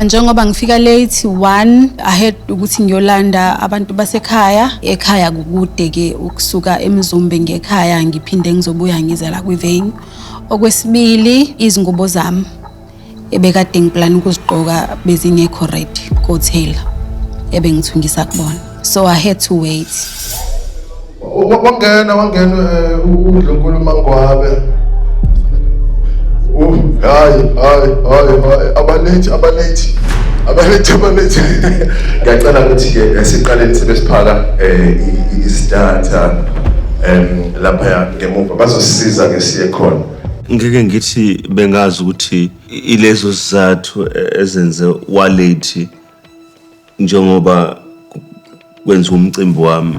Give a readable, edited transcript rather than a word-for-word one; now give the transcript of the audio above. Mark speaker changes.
Speaker 1: Njengoba ngifika late, one, I had ukuthi ngiyolanda abantu basekhaya. Ekhaya kukude ke ukusuka eMzumbe ngekhaya, ngiphinde ngizobuya ngize la kwi-venue. Okwesibili, izingubo zami ebekade ngi-plan ukuzigqoka bezingekho ready ko-tailor ebengithungisa kubona, so I had to wait.
Speaker 2: Wangena uNdlunkulu Mangwabe. Hayi, hayi, hayi, hayi, abalethi, abalethi, abalethi, abalethi.
Speaker 3: Ngiyacela ukuthi-ke siqaleni sibe siphaka i-starter laphaya ngemuva, bazosisiza-ke siye khona.
Speaker 4: Ngeke ngithi bengazi ukuthi ilezo sizathu ezenze wa-late njengoba kwenziwa umcimbi wami.